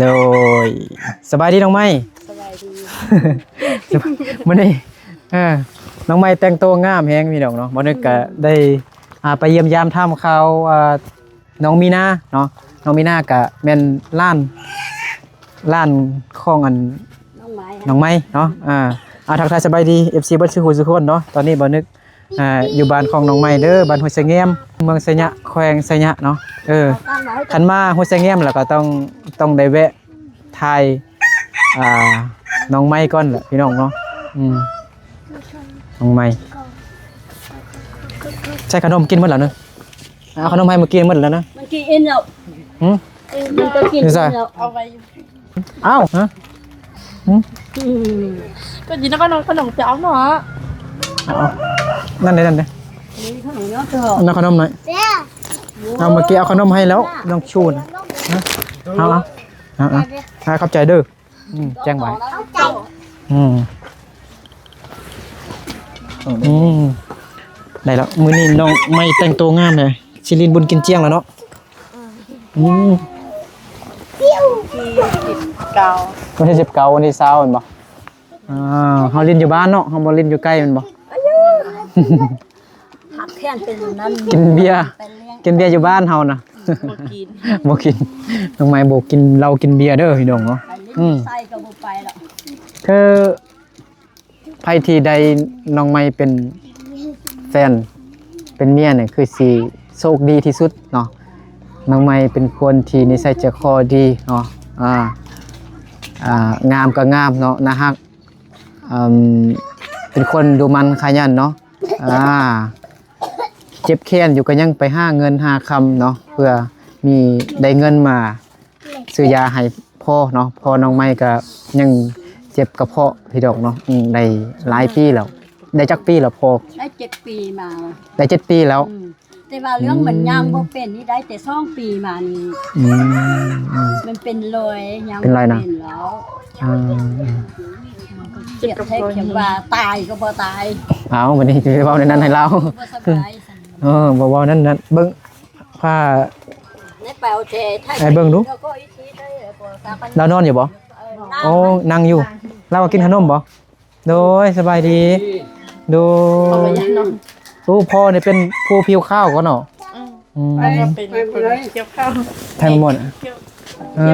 ໂດຍ ສະບາຍດີນ້ອງໄມ້. ສະບາຍດີ. ມື້ນີ້ ເອີ ນ້ອງໄມ້ແຕ່ງໂຕງາມແຮງພີ່ນ້ອງເນາະ. ມື້ນີ້ກະໄດ້ ອ່າ ໄປຢ້ຽມຢາມຖາມຂ່າວ ອ່າ ນ້ອງມີນາເນາະ. ນ້ອງມີນາກະແມ່ນຫຼານ ຫຼານຂອງອັນ ນ້ອງໄມ້ ນ້ອງໄມ້ເນາະ. ອ່າ ອ່າ ທັກທາຍສະບາຍດີເອັຟຊີເບິດສູ່ຜູ້ສູ່ຄົນເນາະ. ຕອນນີ້ບ່າວນຶກ ອ່າ ຢູ່ບ້ານຂອງນ້ອງໄມ້ເດີ ບ້ານຫ້ວຍໄຊແງມ ເມືອງໄຊຍະ ແຂວງໄຊຍະເນາະ. ເອີ ຄັນມາຫ້ວຍໄຊແງມແລ້ວກໍຕ້ອງ ຕ້ອງໄດ້ແວະຖ່າຍ ອ່າ ນ້ອງໄມ້ກ່ອນແຫຼະພີ່ນ້ອງເນາະ. ອືມ ນ້ອງໄມ້ ໃສ່ຂະໜົມກິນໝົດແລ້ວເນາະ. ເອົາຂະໜົມໃຫ້ມື້ກີ້ໝົດແລ້ວເນາະ. ມັນກິນອີ່ມແລ້ວ. ຫື? ມັນກໍກິນອີ່ມແລ້ວ. ເອົາໄວ້ຢູ່. ອ້າວ ຮະ? ຫື? ອືມ ກໍກິນແລ້ວກໍນ້ອງຂະໜົມຈະເອົາເນາະ. ເອົາ ນັ້ນເດ້ ນັ້ນເດ້ ນີ້ຂະໜົມເນາະ. ເອົາຂະໜົມໜ້ອຍ. ເອົາ ເມື່ອກີ້ເອົາຂະໜົມໃຫ້ແລ້ວ ນ້ອງຊູນ. ຮະ? ເອົາ ເອົາ ເອົາ ເອົາ ຂອບໃຈເດີ. ອືມ ແຈ້ງໄວ້. ອືມ ອືມ ໄດ້ແລ້ວ. ມື້ນີ້ນ້ອງໄມ້ແຕ່ງໂຕງາມເລີຍ ຊິຫຼິ້ນບຸນກິນຈຽງແລ້ວເນາະ. ອືມ ວັນທີສິບເກົ້າ ວັນທີສິບເກົ້າ ວັນທີຊາວແມ່ນບໍ່? ອ່າ ເຮົາຫຼິ້ນຢູ່ບ້ານເນາະ ເຮົາບໍ່ຫຼິ້ນຢູ່ໃກ້ແມ່ນບໍ່? ຮັກແທ້ເປັນນັ້ນ ກິນເບຍ ກິນເບຍຢູ່ບ້ານເຮົານະ. ບໍ່ກິນ ບໍ່ກິນ ນ້ອງໄມ້ບໍ່ກິນເຫຼົ້າກິນເບຍເດີພີ່ນ້ອງເນາະ. ອືມ ໃສ່ກໍບໍ່ໄປດອກ. ຄືໃຜທີ່ໄດ້ນ້ອງໄມ້ເປັນແຟນ ເປັນເມຍນີ້ ຄືຊິໂຊກດີທີ່ສຸດເນາະ. ນ້ອງໄມ້ເປັນຄົນທີ່ນິໄສໃຈຄໍດີເນາະ. ອ່າ ອ່າ ງາມກໍງາມເນາະ ໜ້າຮັກ ເປັນຄົນດຸໝັ່ນຂະຫຍັນເນາະ. ອ່າ ເຈັບແຂນຢູ່ກໍຍັງໄປຫາເງິນຫາຄຳເນາະ ເພື່ອມີ ໄດ້ເງິນມາຊື້ຢາໃຫ້ພໍ່ເນາະ. ພໍ່ນ້ອງໄມ້ກໍຍັງເຈັບກະເພາະພີ່ດອກເນາະ. ອືມ ໄດ້ຫຼາຍປີແລ້ວ. ໄດ້ຈັກປີແລ້ວພໍ່? ໄດ້ເຈັດປີມາ. ໄດ້ເຈັດປີແລ້ວ. ອືມ ແຕ່ວ່າເລື່ອງມັນ ອືມ ຍ່າງບໍ່ເປັນນີ້ໄດ້ແຕ່ສອງປີມານີ້. ອືມ ອືມ ມັນເປັນລອຍ ຍ່າງ ເປັນລອຍນະ ເປັນແລ້ວ. ອ່າ ເຈັບແທ້ ເຂັມວ່າຕາຍກໍບໍ່ຕາຍ. ເອົາ ບັດນີ້ຊິໄປເວົ້າແນວນັ້ນໃຫ້ລາວ. ບໍ່ສະບາຍ. ເອີ ບໍ່ເວົ້ານັ້ນ ນັ້ນ ເບິ່ງ ພາ ໄດ້ໄປເອົາແທ້ ໃຫ້ເບິ່ງດູ ລາວນອນຢູ່ບໍ່? ເອີ ໂອ້ ນັ່ງຢູ່. ລາວກໍກິນຂະໜົມບໍ່? ໂດຍ ສະບາຍດີ. ໂດຍ ເອົາໄປຍັງເນາະ. ໂອ້ ພໍ່ນີ້ເປັນຜູ້ຜິວຂາວກໍເນາະ. ອືມ ອືມ ເອົາມາເປັນຄົນກ່ຽວຂ້າວ ທັງໝົດ. ເອີ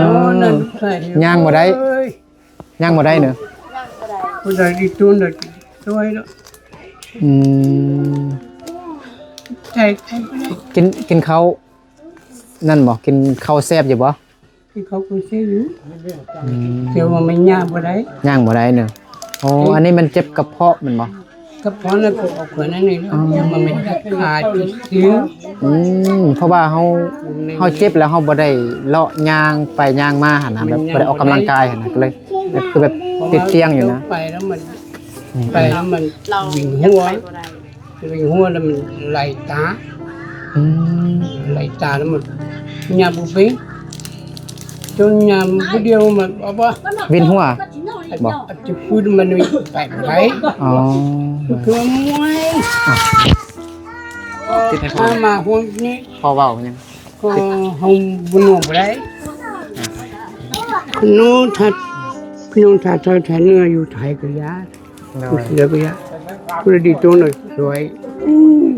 ຍ່າງບໍ່ໄດ້ ຍ່າງບໍ່ໄດ້ເນາະ. ຜູ້ໃດດີຕົວໃດຊ່ວຍເນາະ. ອືມ ໃສ່ ໃສ່ບໍ່ໄດ້. ກິນ ກິນເຂົ້ານັ້ນບໍ່? ກິນເຂົ້າແຊບຢູ່ບໍ່? ທີ່ເຂົາກໍຊື້ຢູ່. ອືມ ແຕ່ວ່າມັນຍ່າງບໍ່ໄດ້ ຍ່າງບໍ່ໄດ້ເນາະ. ໂອ້ ອັນນີ້ມັນເຈັບກະເພາະແມ່ນບໍ່? ກະເພາະນັ້ນກໍອອກເຂືອນອັນນີ້ ອໍ ມັນເປັນຂາດຊື່. ອືມ ເພາະວ່າເຮົາ ເຮົາເຈັບແລ້ວເຮົາບໍ່ໄດ້ເລາະຍ່າງໄປຍ່າງມາຫັ້ນນະ ແບບບໍ່ໄດ້ອອກກຳລັງກາຍຫັ້ນນະ ກໍເລີຍແບບຄືແບບຕິດຕຽງຢູ່ນະ. ໄປແລ້ວມັນ ອືມ ໄປແລ້ວມັນວິນຫົວ ວິນຫົວແລ້ວມັນໄຫຼຕາ. ອືມ ໄຫຼຕາແລ້ວມັນຫຍັບບໍ່ເປັນ ຈົນຫຍັບຜູ້ດຽວມັນບໍ່ ວິນຫົວບໍ່ ອາດຈະຟື້ນມັນໄປບໍ່ໄດ້. ອໍ ຄືວ່າເມື່ອຍ ຕິດໃຫ້ພໍ່ ມາຮ່ວມນີ້ ພໍ່ເວົ້າຫຍັງ? ກໍເຮົາບໍ່ນອນບໍ່ໄດ້. ໂນ ຖ້າ ພີ່ນ້ອງ ຖ້າ ຖ້າ ຖ້າເນື້ອຢູ່ໄທກໍຢ່າ ໂດຍ ເສຍໄປ ຜູ້ໃດດີຕົວໜ້ອຍຊ່ວຍ. ອືມ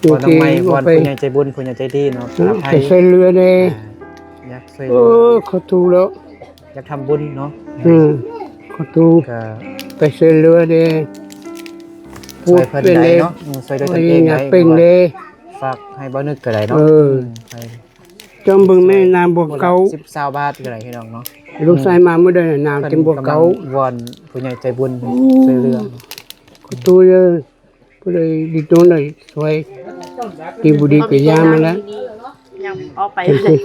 ໂອເຄ ວ່າໄປ ຜູ້ໃຫຍ່ໃຈບຸນ ຜູ້ໃຫຍ່ໃຈດີເນາະ ເອີ ໃຫ້ ໄປຊ່ວຍເຫຼືອແດ່. ອ່າ ຢາກຊ່ວຍເຫຼືອ ເອີ ຂໍໂທດແລ້ວ ຢາກທຳບຸນເນາະ. ອືມ ຂໍໂທດ ກໍໄປຊ່ວຍເຫຼືອແດ່ ຊ່ວຍເພິ່ນໄດ້ເນາະ. ອືມ ຊ່ວຍດ້ວຍຕົນເອງໄດ້ ເປັນແດ່ ຝາກໃຫ້ບ່າວນຶກກໍໄດ້ເນາະ. ເອີ ອືມ ໄປ ຈອມເບິ່ງແມ່ນ້ຳບໍ່ເກົ່າ ສິບ ຊາວບາດກໍໄດ້ພີ່ນ້ອງເນາະ. ລູກຊາຍມາມື້ໃດນ້ຳຈຶ່ງບໍ່ເກົ່າ. ວອນຜູ້ໃຫຍ່ໃຈບຸນ ອືມ ຊ່ວຍເຫຼືອ ຂໍໂທດເດີ ຜູ້ໃດດີຕົວໃດຊ່ວຍ ດີບໍ່ດີກໍຢ່າມາແລ້ວ ຍັງອອກໄປ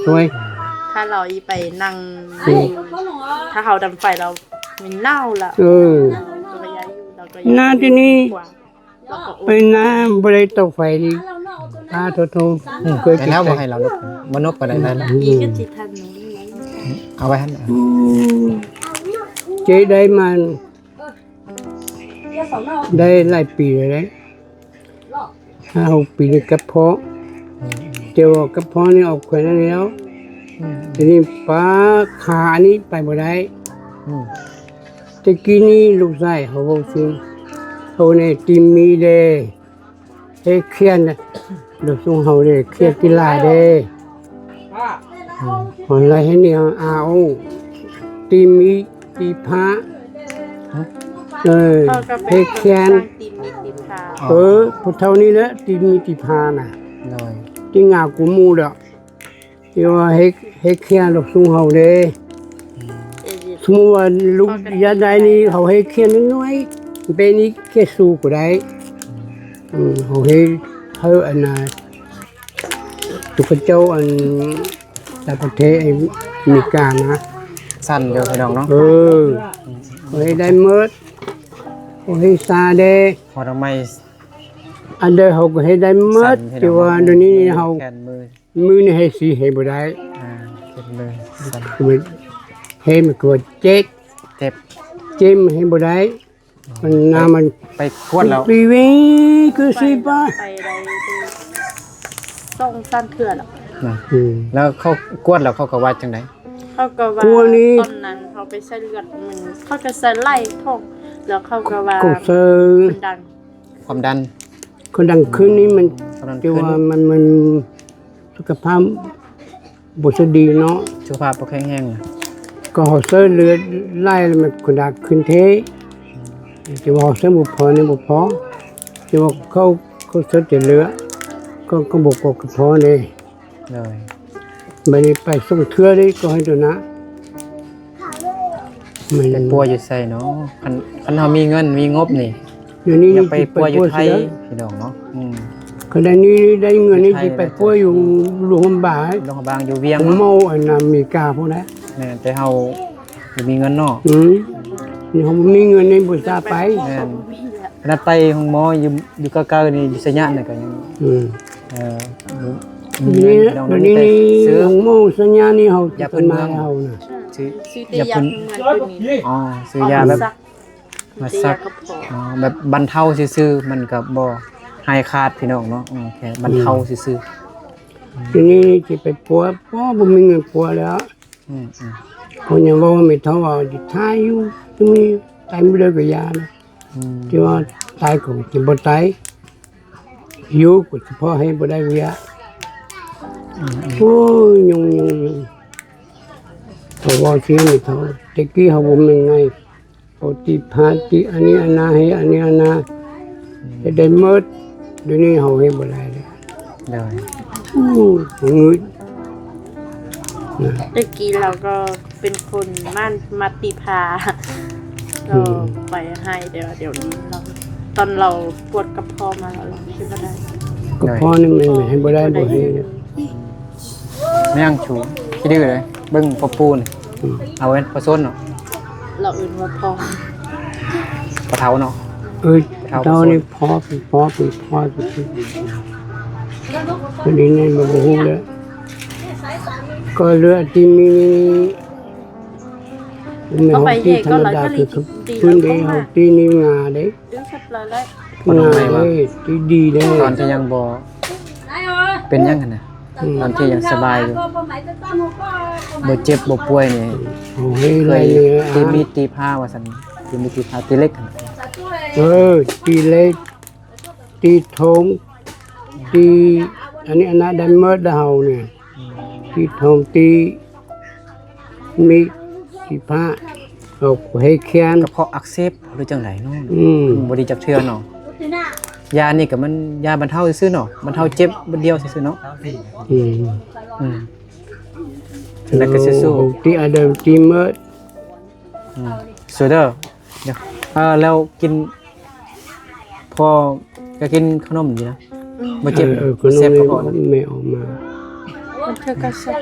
ຊ່ວຍ ຖ້າເຮົາອີໄປນັ່ງ ອືມ ຖ້າເຮົາດັງໄຟແລ້ວມັນເນົ່າລະ. ເອີ ໜ້າທີ່ນີ້ ໄປນາບໍ່ໄດ້ເຕົາໄຟນີ້ ອາໂທ ອືມ ເຄີຍກິນ ແລ້ວບໍ່ໃຫ້ລາວນົບ ບໍ່ນົບກໍໄດ້ ໄດ້ລະ ອືມ ເອົາໄວ້ຫັ້ນ. ອືມ ເຈໄດ້ມາໄດ້ຫຼາຍປີແລ້ວເດ້ ຫ້າຫົກປີນີ້ກັບພໍ່ ອືມ ແຕ່ວ່າກະເພາະນີ້ອອກແຂວນນັ້ນແລ້ວ. ອືມ ທີນີ້ປາຂາອັນນີ້ໄປບໍ່ໄດ້. ອືມ ແຕ່ກີ້ນີ້ລູກຊາຍເຮົາເວົ້າຊື່ ເຮົານີ້ຕີມີເດ້ ເຮັດຂຽນນະ ລູກຊຸມເຮົາເດ້ ຂຽນກິລາເດ້. ອືມ ເຮົາລະເຮັດນີ້ເຮົາອາໂອ ຕີມີ ຕີພ້າ. ຮະ? ເອີ ເຮົາກໍເປັນ ເຮັດຂຽນ ຄົນສ້າງຕີມີຕີພ້າ. ອໍ ເອີ ຜູ້ເຖົ້ານີ້ແຫຼະ ຕີມີຕີພ້ານະ. ໂດຍ ຕີງາມກວ່າໝູ່ດອກ ທີ່ວ່າເຮັດ ເຮັດຂຽນລູກຊຸມເຮົາເດ້. ອືມ ສົມມຸດວ່າລູກຢາກໄດ້ນີ້ ເຮົາເຮັດຂຽນນ້ອຍໆ ເປັນນີ້ຂຽນສູງກໍໄດ້. ອືມ ອືມ ເຮົາເຮັດໃຫ້ອັນນ່າ ຕົວເຂົາເຈົ້າອັນຕ່າງປະເທດ ອາເມລິການະ ສັ້ນຢູ່ພີ່ນ້ອງເນາະ. ເອີ ເຮົາເຮັດໄດ້ໝົດ ເຮົາເຮັດຊາເດ້ ຫົວໜໍ່ໄມ້ ອັນໃດເຮົາກໍເຮັດໄດ້ໝົດ. ແຕ່ວ່າດຽວນີ້ເຮົາ ແຂນມື ມືນີ້ເຮັດສີໃຫ້ບໍ່ໄດ້. ອ່າ ເຈັບມື ເຮັດມັນກໍເຈັບ ເຈັບ ເຈັບໃຫ້ບໍ່ໄດ້. ມັນ ນ້ຳມັນ ໄປກວດແລ້ວ ປີວິງຄືຊິປະ ໄປໄດ້ສອງສາມເທື່ອແລ້ວ. ນະ ອືມ ແລ້ວເຂົາກວດແລ້ວເຂົາກໍວ່າຈັ່ງໃດ? ເຂົາກໍວ່າ ກວດນີ້ ຕອນນັ້ນເຮົາໄປໃສ່ເລືອດ ມັນ ເຂົາກໍໃສ່ຫຼາຍທ້ອງ ແລ້ວເຂົາກໍວ່າ ເຂົາໃສ່ ຄວາມດັນ ຄວາມດັນ ຄວາມດັນຂຶ້ນນີ້ມັນ ຄວາມດັນ ແຕ່ວ່າ ຂຶ້ນ ມັນ ມັນ ສຸຂະພາບບໍ່ສະດວກດີເນາະ ສຸຂະພາບບໍ່ແຂງແຮງນະ. ກໍເຮົາໃຊ້ເລືອດຫຼາຍແລ້ວມັນຄວາມດັນຂຶ້ນເທ ແຕ່ວ່າເຮົາໃຊ້ບໍ່ພໍນີ້ບໍ່ພໍ ແຕ່ວ່າເຂົາ ເຂົາໃຊ້ແຕ່ເລືອດ ກໍ ກໍບໍ່ກວດກະເພາະເດ້. ໂດຍ ບັດນີ້ໄປສອງເທື່ອເດ້ ກໍໃຫ້ໂດນນະ. ແມ່ນ ໄປປົວຢູ່ໃສເນາະ? ຄັນ ຄັນເຮົາມີເງິນມີງົບນີ້ ດຽວນີ້ ຢາກໄປປົວຢູ່ໄທ ຊິໄປປົວຢູ່ໃສ ພີ່ນ້ອງເນາະ. ອືມ ຄັນໄດ້ນີ້ ໄດ້ເງິນນີ້ ຢູ່ໄທ ຊິໄປປົວຢູ່ ແມ່ນ ຫຼວງພະບາງ ຫຼວງພະບາງ ຢູ່ວຽງ ໂຮງໝໍອັນອາເມລິກາພຸ້ນແຫຼະ. ແມ່ນ ແຕ່ເຮົາບໍ່ມີເງິນເນາະ. ອືມ ນີ້ເຮົາບໍ່ມີເງິນນີ້ບໍ່ສາໄປ. ແມ່ນ ຂະໜາດໄປໂຮງໝໍຢູ່ ຢູ່ໃກ້ໆນີ້ ຢູ່ໄຊຍະນີ້ກໍຍັງ ອືມ ເອີ ມີເງິນ ດຽວນີ້ ໂຮງໝໍໄຊຍະນີ້ເຮົາ ຢາພື້ນເມືອງ ເຮົານະ ຊື້ແຕ່ຢາພື້ນເມືອງ. ອໍ ຊື້ຢາແບບ ມາສັກ ອໍ ແບບບັນເທົາຊື່ໆ ມັນກໍບໍ່ຫາຍຂາດ ພີ່ນ້ອງເນາະ. ແຄ່ບັນເທົາຊື່ໆ. ທີນີ້ຊິໄປປົວ ບໍ່ ບໍ່ມີເງິນປົວແລ້ວ. ອືມໆ ເພິ່ນຍັງເວົ້າ ແມ່ເຖົ້າວ່າຊິຕາຍຢູ່ ມີຕາຍມື້ໃດກໍຢ່ານະ. ອືມ ທີ່ວ່າຕາຍກໍຊິບໍ່ຕາຍ ຢູ່ກໍສະເພາະໃຫ້ບໍ່ໄດ້ວຽກ. ອືມໆ ໂອ້ຍ ຫຍຸ້ງໆ ເຂົາເວົ້າຊື່ແມ່ເຖົ້າ ແຕ່ກີ້ເຮົາບໍ່ແມ່ນໄງ ເຂົາຕິພາຕິອັນນີ້ອັນນາ ໃຫ້ອັນນີ້ອັນນາ ເຮັດໄດ້ໝົດ. ດຽວນີ້ເຮົາເຮັດບໍ່ໄດ້ແລ້ວ. ໂດຍ ໂອ້ຍ ງຶດນະ. ແຕ່ກີ້ລາວກໍເປັນຄົນມາ ມາຕິພາ ອືມ ກໍໄປໃຫ້ ແຕ່ວ່າດຽວນີ້ລາວ ຕອນລາວກວດກະເພາະມາແລ້ວ ລາວເຮັດບໍ່ໄດ້. ກະເພາະນີ້ມັນໃຫ້ບໍ່ໄດ້ ບໍ່ໃຫ້. ແມ່ງຊູຂີ້ດື້ເລີຍ ເບິ່ງພໍ່ປູ່ນີ້. ອືມ ເອົາເປັນພໍ່ຊົນເນາະ ລາວເອີ້ນວ່າພໍ່ ພໍ່ເຖົ້າເນາະ. ເອີ ພໍ່ເຖົ້າ ພໍ່ເຖົ້ານີ້ ພໍ່ ເປັນພໍ່ ເປັນພໍ່ ເປັນພໍ່ ເປັນນີ້ບໍ່ຮູ້ແລ້ວ. ກໍເລືອກທີ່ມີ ເອົາໄປແຍກກໍລະ ກໍລີ ດີ ພື້ນເດ້ ເຮົາຕີນີ້ງາເດ້ ງາເດ້ ທີ່ດີເດ້ ຕອນທີ່ຍັງບໍ່ເປັນຫຍັງຫັ້ນນະ. ອືມ ຕອນທີ່ຍັງສະບາຍຢູ່ ບໍ່ເຈັບບໍ່ປ່ວຍນີ້ ໂອ້ຍ ເຄີຍຕີມີດຕີພ້າວ່າຊັ້ນ ຕີມີດຕີພ້າ ຕີເຫຼັກຫັ້ນ. ເອີ ຕີເຫຼັກ ຕີຖົງ ຕີອັນນີ້ອັນນັ້ນໄດ້ໝົດເຮົານີ້. ອືມ ຕີຖົງ ຕີມີດ ຕີພ້າ ເຮົາເຮັດຂຽນ ກະເພາະອັກເສບ ຫຼືຈັ່ງໃດເນາະ. ອືມ ບໍ່ດີຈັກເທື່ອເນາະ. ຢານີ້ກໍມັນຢາບັນເທົາຊື່ໆເນາະ ບັນເທົາເຈັບບາດດຽວຊື່ໆເນາະ. ອືມ ອືມ ແລ້ວກໍສູ້ໆ ເຮົາຕີອັນໃດຕີໝົດ. ອືມ ສູ້ເດີ. ດຽວ ເອີ ແລ້ວກິນ ພໍກໍກິນຂະໜົມຢູ່ນະ. ອືມ ບໍ່ເຈັບ ເອີ ເອີ ຂະໜົມ ແຊບກະເພາະນະ ແມ່ອອກມາ ມັນຄືກະແຊບ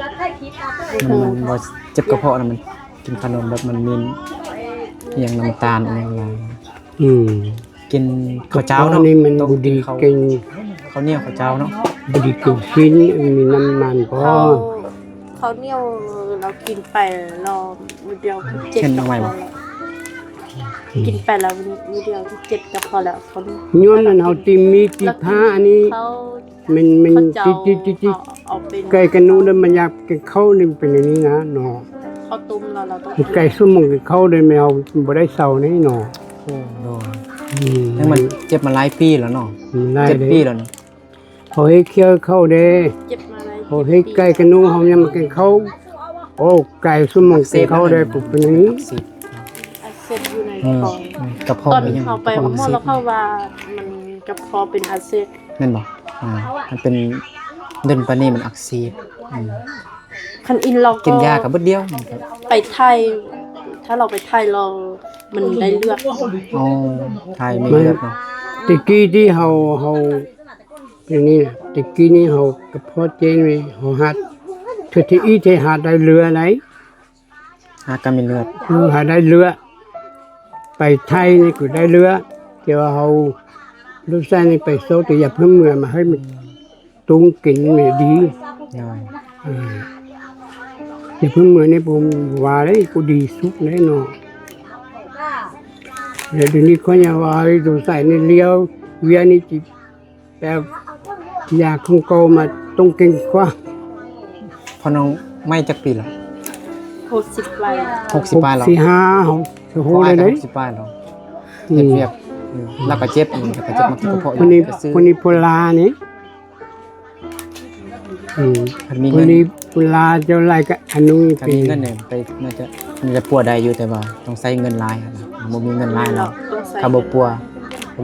ມັນ ມັນບໍ່ເຈັບກະເພາະນະ. ມັນກິນຂະໜົມແບບມັນມີອີ່ຫຍັງ ນ້ຳຕານອີ່ຫຍັງຫຼາຍ. ອືມ ກິນເຂົ້າເຈົ້າເນາະ ກິນເຂົ້າ ເຂົ້າໜຽວເຂົ້າເຈົ້າເນາະ ບໍ່ໄດ້ກິນຊີ້ນ ມີນ້ຳມັນພໍ. ເຂົ້າ ເຂົ້າໜຽວລາວກິນໄປລາວມື້ດຽວເຈັບ ເຫັນໜໍ່ໄມ້ບໍ່? ອືມ ກິນໄປລາວມື້ດຽວເຈັບກໍພໍແລ້ວ. ຍ້ອນນັ້ນເຮົາຕິມີຕິພາອັນນີ້ ແມ່ນ ແມ່ນ ເຂົ້າ ຕິ ຕິ ຕິ ຕິ ເຂົ້າ ເອົາເປັນ ໄກ່ກັບໜູ ແລ້ວມັນຢາກກິນເຂົ້ານີ້ ເປັນຢ່າງນີ້ນະເນາະ. ເຂົ້າຕົ້ມແລ້ວ ເຮົາຕ້ອງ ໄກ່ຊຸມໝ່ອງກິນເຂົ້າເດ້ ແມ່ເຮົາບໍ່ໄດ້ເຊົານີ້ເນາະ. ໂອ້ ໂດຍ ອືມ ຍັງມັນເຈັບມາຫຼາຍປີແລ້ວເນາະ. ຫຼາຍ ເຈັດປີແລ້ວນີ້. ເຮົາເຮັດຄຽວເຂົ້າເດ້ ເຈັບມາຫຼາຍ ເຮົາເຮັດໄກ່ກັບໜູ ເຮົາຍັງມາກິນເຂົ້າ. ໂອ້ ໄກ່ຊຸມໝ່ອງກິນເຂົ້າເດ້ ເປັນຢ່າງນີ້ ອັກເສບຢູ່ໃນ ອືມ ທ້ອງ ອືມ ກະເພາະ. ຕອນເຮົາໄປຫາໝໍແລ້ວ ເຂົາວ່າມັນກະເພາະເປັນອັກເສບ ແມ່ນບໍ່? ອ່າ ມັນເປັນດົນປານນີ້ມັນອັກເສບ. ອືມ ຄັນອີ່ນເຮົາ ກິນຢາກໍເບິດດຽວ ໄປຖ່າຍ ຖ້າເຮົາໄປຖ່າຍ ແລ້ວມັນໄດ້ເລືອດ. ອໍ ຖ່າຍມີເລືອດເນາະ. ແຕ່ກີ້ທີ່ເຮົາ ເຮົາ ເປັນນີ້ນະ ແຕ່ກີ້ນີ້ເຮົາກະເພາະເຈັບນີ້ ເຮົາຫາກ ເທື່ອທີ່ອີກ ເທື່ອຫາກໄດ້ເລືອດໄດ໋. ຫາກະມີເລືອດ. ເອີ ຫາກໄດ້ເລືອດ. ໄປໄທນີ້ກໍໄດ້ເລືອດ ແຕ່ວ່າເຮົາລູກຊາຍນີ້ໄປຊອກແຕ່ຢາພື້ນເມືອງມາໃຫ້ມັນ ອືມ ຕຸງກິນແມ່ນດີ. ໂດຍ ເອີ ຢາພື້ນເມືອງນີ້ບໍ່ວ່າເດ້ ກໍດີສຸດແລ້ວເນາະ. ແລ້ວດຽວນີ້ຂ້ອຍຍັງວ່າ ເອີ ສົງໄສໃນລາວວຽກນີ້ຊິ ແບບຢາຂອງເກົ່າມາຕົງເກັ່ງກວ່າ. ພໍ່ນ້ອງໄມ້ຈັກປີລະ? ຫົກສິບປາຍ ຫົກສິບປາຍແລ້ວ. ສີ່ຫ້າ ຫົກສິບປາຍແລ້ວ. ອືມ ເຮັດວຽກ ອືມ ລາວກໍເຈັບ ອືມ ລາວກໍເຈັບມາກິນກະເພາະຢູ່. ຜູ້ນີ້ ຜູ້ນີ້ຜູ້ຫຼ້ານີ້ ອືມ ຄັນມີເງິນ ຜູ້ນີ້ຜູ້ຫຼ້າເຈົ້າຫຼາຍກະອະນຸ ຄັນມີເງິນນີ້ໄປ ໜ້າຈະ ໜ້າຈະປົວໄດ້ຢູ່ ແຕ່ວ່າຕ້ອງໃຊ້ເງິນຫຼາຍຫັ້ນນະ. ບໍ່ມີເງິນຫຼາຍແລ້ວ ຕ້ອງໃຊ້ ຄັນບໍ່ປົວ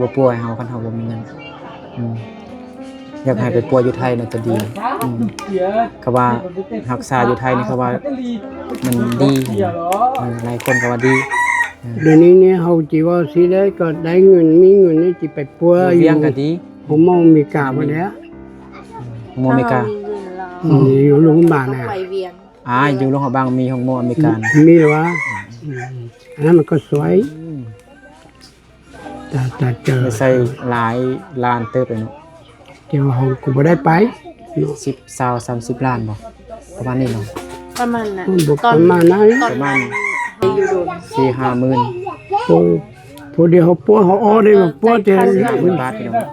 ບໍ່ປົວໃຫ້ເຮົາ ຄັນເຮົາບໍ່ມີເງິນ. ອືມ ຢາກໃຫ້ໄປປົວຢູ່ໄທໜ້າຈະດີ. ອືມ ເຂົາວ່າຮັກສາຢູ່ໄທນີ້ ເຂົາວ່າມັນດີ. ເອີ ຫຼາຍຄົນກໍວ່າດີ. ເອີ ດຽວນີ້ນີ້ເຮົາຊິເວົ້າຊີ້ໄດ້ ກໍໄດ້ເງິນ ມີເງິນນີ້ຊິໄປປົວຢູ່ວຽງກໍດີ ໂຮງໝໍອາເມລິກາພຸ້ນແຫຼະ. ໂຮງໝໍອາເມລິກາ ອືມ ຢູ່ໂຮງບານນະ ໄປວຽງ. ອ່າ ຢູ່ຫຼວງພະບາງມີໂຮງໝໍອາເມລິກາ ມີແລ້ວວະ. ອືມ ອັນນັ້ນມັນກໍສວຍ. ອືມ ຕາ ຕາເຈີ ໄດ້ໃຊ້ຫຼາຍລ້ານເຕີບເລີຍເນາະ. ແຕ່ວ່າເຮົາກໍບໍ່ໄດ້ໄປເນາະ. ສິບ ຊາວ ສາມສິບລ້ານບໍ່? ປະມານນີ້ເນາະ. ປະມານນັ້ນ ອືມ ບໍ່ ຕອນ ປະມານນັ້ນ ຕອນ ປະມານ ຢູ່ດົນ ສີ່ຫ້າໝື່ນ. ໂອ້ ພໍດີເຮົາປົວເຮົາອອກໄດ້ ເອີ ມາປົວແຕ່ ຈ່າຍຄ່າເລືອດ ໝື່ນບາດພີ່ນ້ອງ. ອືມ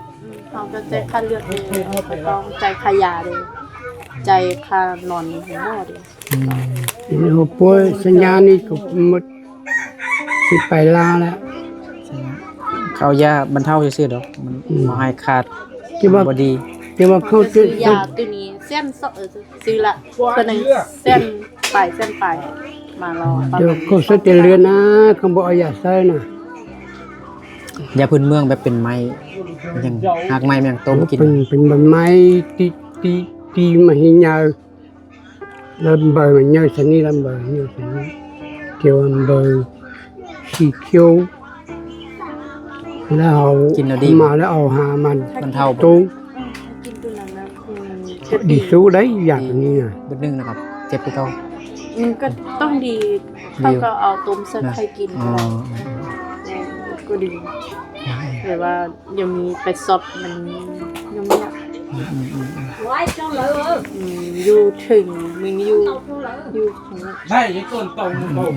ເຮົາກໍຈ່າຍຄ່າເລືອດເດ້ ເຮົາກໍຕ້ອງຈ່າຍຄ່າຢາເດ້ ຈ່າຍຄ່ານອນໂຮງໝໍເດ້. ອືມ ເຮົາປ່ວຍສັນຍານີ້ກໍໝົດ ຊິໄປລາວແລ້ວ. ເຂົາເອົາຢາບັນເທົາຊື່ໆດອກ ມັນ ອືມ ບໍ່ໃຫ້ຂາດ ທີ່ວ່າ ບໍ່ດີ. ທີ່ວ່າເຂົາ ເຂົາຊື້ຢາ ຊື້ ໂຕນີ້ແສນ ເອີ ຊື້ລະ ເພິ່ນໃຫ້ແສນປາຍ ແສນປາຍ ມາລອ ອືມ ເຈົ້າ ເຂົາໃສ່ແຕ່ເລືອດນະ ເຂົາບໍ່ເອົາຢາໃສ່ນະ. ຢາພື້ນເມືອງແບບເປັນໄມ້ ຫຍັງ ຮາກໄມ້ຫຍັງຕົ້ມກິນ ເປັນ ເປັນໃບໄມ້ ຕີ ຕີ ຕີມະຫິນຍາ ລະໃບມັນໃຫຍ່ສ່ຳນີ້ ລະໃບໃຫຍ່ສ່ຳນີ້ ແຕ່ວ່າໃບສີຂຽວ ແລ້ວເຮົາ ກິນແລ້ວດີ ເອົາມາແລ້ວເອົາຫາມັນ ມັນເທົາບໍ່? ຕົ້ມ ກິນໂຕນັ້ນນະ ອືມ ດີສຸດໄດ໋ ຢານີ້ນະ ເບິດໜຶ່ງນະຄັບ ເຈັບຄືເກົ່າ. ມັນກໍຕ້ອງດີ ດີ ເຮົາກໍເອົາຕົ້ມໃສ່ໄຂ່ກິນ ອໍ ກໍໄດ້ ເອີ ກໍດີ ແຕ່ວ່າ ຍັງມີໄປຊັອບ ມັນຫຍຸ້ງຍາກ ອືມ ອືມ ອືມ ອືມ ຢູ່ເທິງ ມັນຢູ່ ຢູ່ຂ້າງ ໄດ້ຍັງຕົ້ນເຕົາ ອືມ ອືມ ອືມ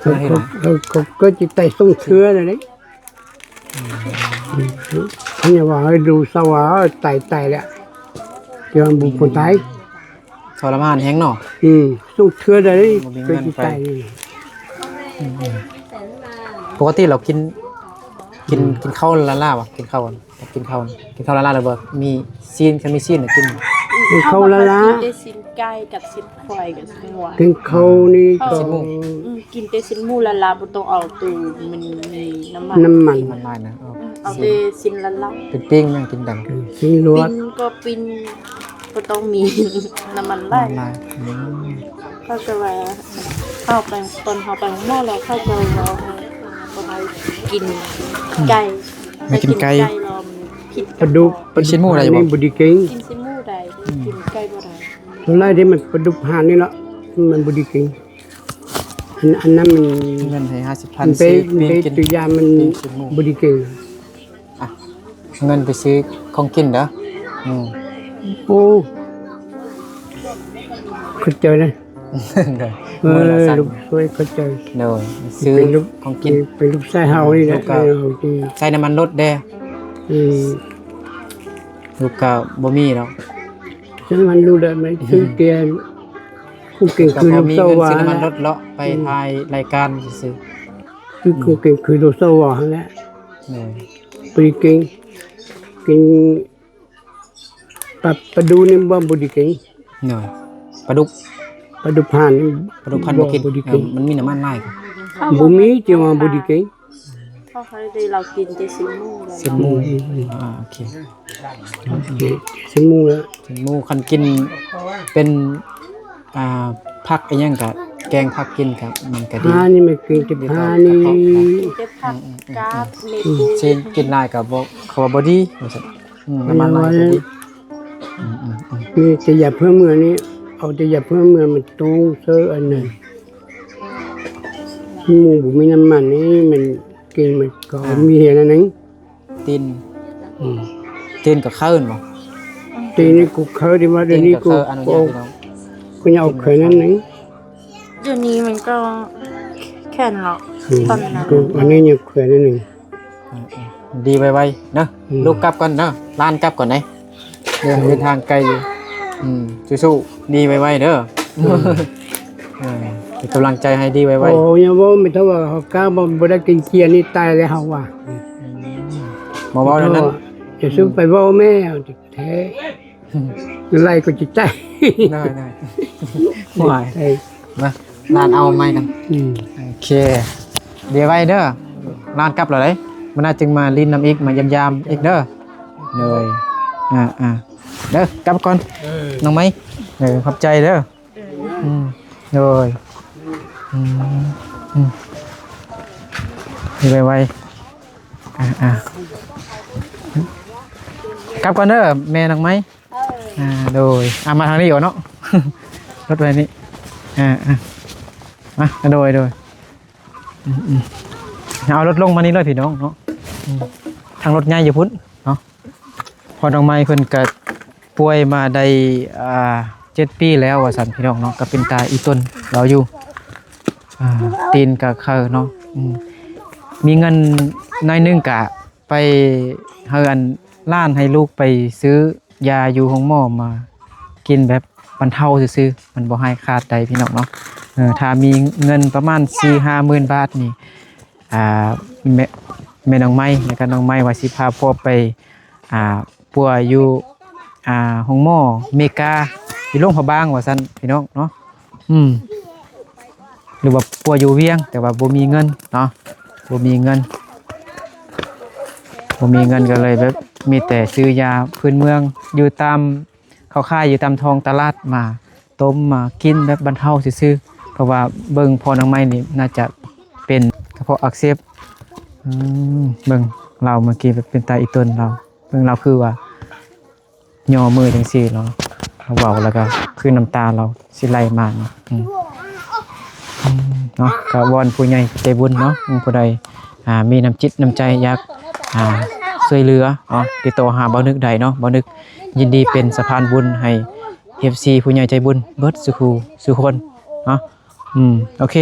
ເຂົາ ເຂົາ ເຂົາກໍຊິໄຕ່ສົ່ງເທື່ອແລ້ວເດ້ ອືມ ເຂົາຍັງວ່າໃຫ້ດູຊະວ່າໄຕ່ ໄຕ່ແລ້ວ ແຕ່ວ່າບໍ່ຄົນໄຕ່ ທໍລະມານແຮງເນາະ ອືມ ສົ່ງເທື່ອໄດ້ ບໍ່ມີເງິນໄປ ອືມ ອືມ ປົກກະຕິລາວກິນ ກິນ ອືມ ກິນເຂົ້າລ້າໆຫວະ ກິນເຂົ້າ ກິນເຂົ້າ ກິນເຂົ້າລ້າໆ ຫຼືວ່າມີຊີ້ນ ຄັນມີຊີ້ນກໍກິນ ກິນເຂົ້າລ້າໆ ກິນແຕ່ຊີ້ນໄກ່ກັບຊີ້ນຄວາຍກັບຊີ້ນງົວ ກິນເຂົ້ານີ້ກໍ ຊີ້ນໝູ ອືມ ກິນແຕ່ຊີ້ນໝູລ້າໆ ບໍ່ຕ້ອງເອົາໂຕມັນມີນ້ຳມັນ ນ້ຳມັນ ນ້ຳມັນຫຼາຍນະ ເອົາແຕ່ຊີ້ນລ້າໆ ເປັນປີ້ງຍັງກິນໄດ້ ປີ້ງລວກ ປີ້ງກໍປີ້ງ ບໍ່ຕ້ອງມີນ້ຳມັນຫຼາຍ ນ້ຳມັນຫຼາຍ ອືມ ເຂົາຈະວ່າ ເຮົາໄປ ຕອນເຮົາໄປໂຮງໝໍແລ້ວ ເຂົາຈະເວົ້າໃຫ້ບໍ່ໃຫ້ກິນໄກ່ ອືມ ໄປກິນໄກ່ ໄປກິນໄກ່ແລ້ວມັນຜິດກັບ ປາດຸກ ປາດຸກຊີ້ນໝູໄດ້ບໍ່? ບໍ່ດີເກັ່ງ ກິນຊີ້ນໝູໄດ້ ອືມ ກິນໄກ່ບໍ່ໄດ້ ສ່ວນຫຼາຍທີ່ມັນປາດຸກຫານນີ້ເນາະ ມັນບໍ່ດີເກັ່ງ ອັນ ອັນນັ້ນມັນ ເງິນໃຫ້ຫ້າສິບພັນ ຊື້ປີ້ງກິນ ຕົວຢ່າງມັນ ປີ້ງຊີ້ນໝູ ບໍ່ດີເກັ່ງ. ອ່ະ ເງິນໄປຊື້ຂອງກິນເດີ ອືມ ໂອ້ ເຂົ້າໃຈນະ ໂດຍ ເອີ ມື້ລະຊັ້ນ ລູກຊ່ວຍເຂົ້າໃຈ ໂດຍ ຊື້ຂອງກິນ ເປັນລູກຊາຍເຮົານີ້ແຫຼະ ລູກກໍໃຊ້ນ້ຳມັນລົດແດ່ ອືມ ລູກກໍບໍ່ມີດອກ ມັນຮູ້ແລ້ວ ມັນຄືແຕ່ຜູ້ເກັ່ງຄືລູກສາວວ່າຫັ້ນແຫຼະ ເພາະມີເງິນຊື້ນ້ຳມັນລົດເລາະໄປ ອືມ ຖ່າຍລາຍການຊື່ໆ ຄືຜູ້ເກັ່ງຄືລູກສາວວ່າຫັ້ນແຫຼະ ໂດຍ ບໍ່ໄດ້ເກັ່ງ ເກັ່ງ ປາ ປາດຸກນີ້ບໍ່ ບໍ່ໄດ້ເກັ່ງ ໂດຍ ປາດຸກ ປາດຸກພັນ ປາດຸກພັນບໍ່ກິນ ບໍ່ໄດ້ເກັ່ງ ເອີ ມັນມີນ້ຳມັນຫຼາຍ ບໍ່ມີ ຈັ່ງວ່າບໍ່ໄດ້ເກັ່ງ ເພາະເຂົາໄດ້ ລາວກິນແຕ່ຊີ້ນໝູ ຊີ້ນໝູ ອືມ ອ່າ ໂອເຄ ຊີ້ນໝູແລ້ວ ຊີ້ນໝູ ຄັນກິນເປັນ ອ່າ ຜັກອີ່ຫຍັງກະ ແກງຜັກກິນກະ ມັນກະດີ ພານີ້ມັນກິນແຕ່ພານີ້ ກິນແຕ່ຜັກ ອືມໆໆ ກັບເມັດ ອືມ ຊີ້ນກິນຫຼາຍກະບໍ່ ເຂົາວ່າບໍ່ດີວ່າຊັ້ນ ອືມ ນ້ຳມັນຫຼາຍກະດີ ອືມໆໆ ມີແຕ່ຢາເພື່ອເມື່ອຍນີ້ ເອົາແຕ່ຢາເພື່ອເມື່ອຍມາຕົ້ງເຊີອັນນັ້ນ ໝູບໍ່ມີນ້ຳມັນນີ້ ມັນກິນມັນກໍ ອ່າ ມີເຫດອັນໜຶ່ງ ຕີນ ອືມ ຕີນກໍເຄີາບໍ່ ຕີນນີ້ກໍເຄີາ ທີ່ວ່າດຽວນີ້ກໍ ຕີນກໍເຄີາ ອະນຸຍາດ ກໍ ພີ່ນ້ອງ ກໍຍັງເອົາແຂວນນັ້ນໜຶ່ງ ດຽວນີ້ມັນກໍແຂນເນາະ ອືມ ຕອນນັ້ນ ກໍອັນນີ້ຍັງແຂວນອັນໜຶ່ງ ເອີໆ ດີໄວໆເນາະ ອືມ ລູກກັບກ່ອນເນາະ ຫຼານກັບກ່ອນເດ້ ເດີນ ເດີນທາງໄກຢູ່ ອືມ ສູ້ໆ ດີໄວໆເດີ ອືມ ເອີ ເປັນກຳລັງໃຈໃຫ້ດີໄວໆ ໂອ້ຍ ຢ່າເວົ້າ ແມ່ນຖ້າວ່າເຮົາກ້າບໍ່ ບໍ່ໄດ້ກິນເຈນີ້ ຕາຍແລ້ວເຮົາວ່າ ອືມ ບໍ່ເວົ້າແນວນັ້ນ ຢ່າຊຸມໄປເວົ້າແມ່ ເອົາແທ້ ໄລ່ກໍຈິດໃຈ ໄດ້ໆ ໂອ້ຍ ມາ ຫຼານເອົາໄມ້ກັນ ອືມ ໂອເຄ ດຽວໄວ້ເດີ ຫຼານກັບແລ້ວເດ້ ມື້ໜ້າຈຶ່ງມາຫຼິ້ນນຳອີກ ມາຢ້ຽມຢາມອີກເດີ ໂດຍ ອ່າໆ ເດີ ກັບກ່ອນ ເອີ ນ້ອງໄມ້ ເອີ ຂອບໃຈເດີ ອືມ ໂດຍ ອືມ ອືມ ໄວໆ ອ່າໆ ກັບກ່ອນເດີ ແມ່ນ້ອງໄມ້ ເອີ ອ່າ ໂດຍ ອ່າ ມາທາງນີ້ເນາະ ລົດໄວ້ນີ້ ອ່າໆ ມາ ໂດຍ ໂດຍ ອືມໆ ເອົາລົດລົງມານີ້ເລີຍພີ່ນ້ອງເນາະ ອືມ ທາງລົດໃຫຍ່ຢູ່ພຸ້ນເນາະ ພໍ່ນ້ອງໄມ້ເພິ່ນກະປ່ວຍມາໄດ້ ອ່າ ເຈັດປີແລ້ວວ່າຊັ້ນພີ່ນ້ອງເນາະ ກະເປັນຕາອີ່ຕົນລາວຢູ່ ອ່າ ຕີນກະເຄີາເນາະ ອືມ ມີເງິນໜ້ອຍໜຶ່ງກະ ໄປໃຫ້ອັນ ຫຼານໃຫ້ລູກໄປຊື້ຢາຢູ່ໂຮງໝໍມາກິນແບບບັນເທົາຊື່ໆ ມັນບໍ່ຮ້າຍຂາດໃດພີ່ນ້ອງເນາະ ເອີ ຖ້າມີເງິນປະມານສີ່ຫ້າໝື່ນບາດນີ້ ອ່າ ແມ່ ແມ່ນ້ອງໄມ້ ແລ້ວກະນ້ອງໄມ້ວ່າຊິພາພວກໄປ ອ່າ ປົວຢູ່ ອ່າ ໂຮງໝໍເມກາ ຢູ່ຫຼວງພະບາງວ່າຊັ້ນພີ່ນ້ອງເນາະ ອືມ ຫຼືວ່າປົວຢູ່ວຽງ ແຕ່ວ່າບໍ່ມີເງິນເນາະ ບໍ່ມີເງິນ ບໍ່ມີເງິນກໍເລີຍແບບມີແຕ່ຊື້ຢາພື້ນເມືອງ ຢູ່ຕາມ ເຂົາຂາຍຢູ່ຕາມທ້ອງຕະຫຼາດ ມາຕົ້ມມາກິນແບບບັນເທົາຊື່ໆ ເພາະວ່າເບິ່ງພໍ່ນ້ອງໄມ້ນີ້ໜ້າຈະເປັນກະເພາະອັກເສບ ອືມ ເບິ່ງລາວເມື່ອກີ້ແບບເປັນຕາອີ່ຕົນລາວ ເບິ່ງລາວຄືວ່າ ຍໍມືຈັ່ງຊີ້ເນາະ ເວົ້າແລ້ວກໍຄືນ້ຳຕາລາວຊິໄຫຼມາເນາະ ອືມ ອືມ ເນາະ ກໍວອນຜູ້ໃຫຍ່ໃຈບຸນເນາະ ຜູ້ໃດ ອ່າ ມີນ້ຳຈິດນ້ຳໃຈຢາກ ອ່າ ຊ່ວຍເຫຼືອເນາະ ຕິດຕໍ່ຫາບ່າວນຶກໄດ້ເນາະ ບ່າວນຶກຍິນດີເປັນສະພານບຸນໃຫ້ ເອັຟຊີ ຜູ້ໃຫຍ່ໃຈບຸນເບິດສູ່ຄູ່ສູ່ຄົນເນາະ ອືມ ໂອເຄ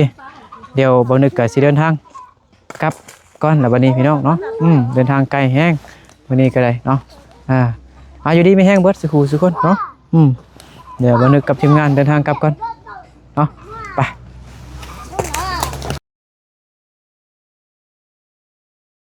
ດຽວບ່າວນຶກກໍຊິເດີນທາງ ກັບກ່ອນລະບັດນີ້ພີ່ນ້ອງເນາະ ອືມ ເດີນທາງໄກແຮງມື້ນີ້ກໍໄດ້ເນາະ ອ່າ ອ່າ ຢູ່ດີມີແຮງເບິດສູ່ຄູ່ສູ່ຄົນເນາະ ອືມ ດຽວບ່າວນຶກກັບທີມງານເດີນທາງກັບກ່ອນ